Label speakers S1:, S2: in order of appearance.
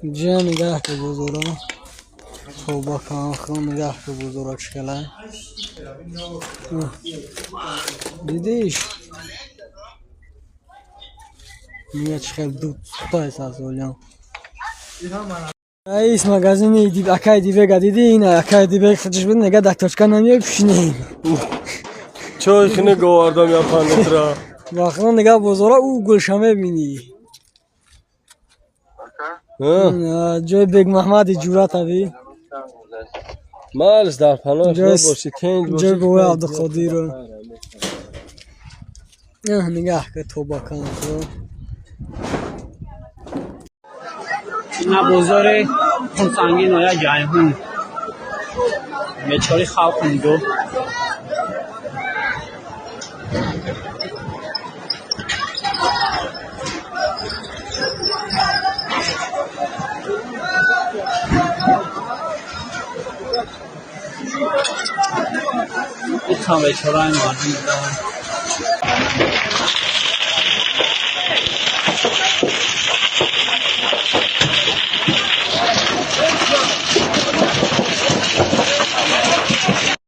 S1: Ҷа нигаҳ ки бозора. Тоба кан худо нигаҳ ки бозора чӣ хела. Дидиш? Нига чӣ хел дуд сухтаест аз олиям. Раис магазини акай Дибега диди? Ина акай Дибег худш буд, нега дар точка намеои пушинем.
S2: Чой хине говардам я панетра.
S1: Вақто нига бозора ӯ гулша мебинӣ. Ҷои Бегмаҳмади ҷуръатави.
S2: Малс дар паноҳ бошӣ, тенҷ бошӣ.
S1: Ҷои бобои Абдуқодирро. Нигаҳ ки тоба кан худо.
S3: Ина бозори Хунсанги ноя Ҷайҳун. Бечори халқ нигоҳ. Икам бечораи мардум.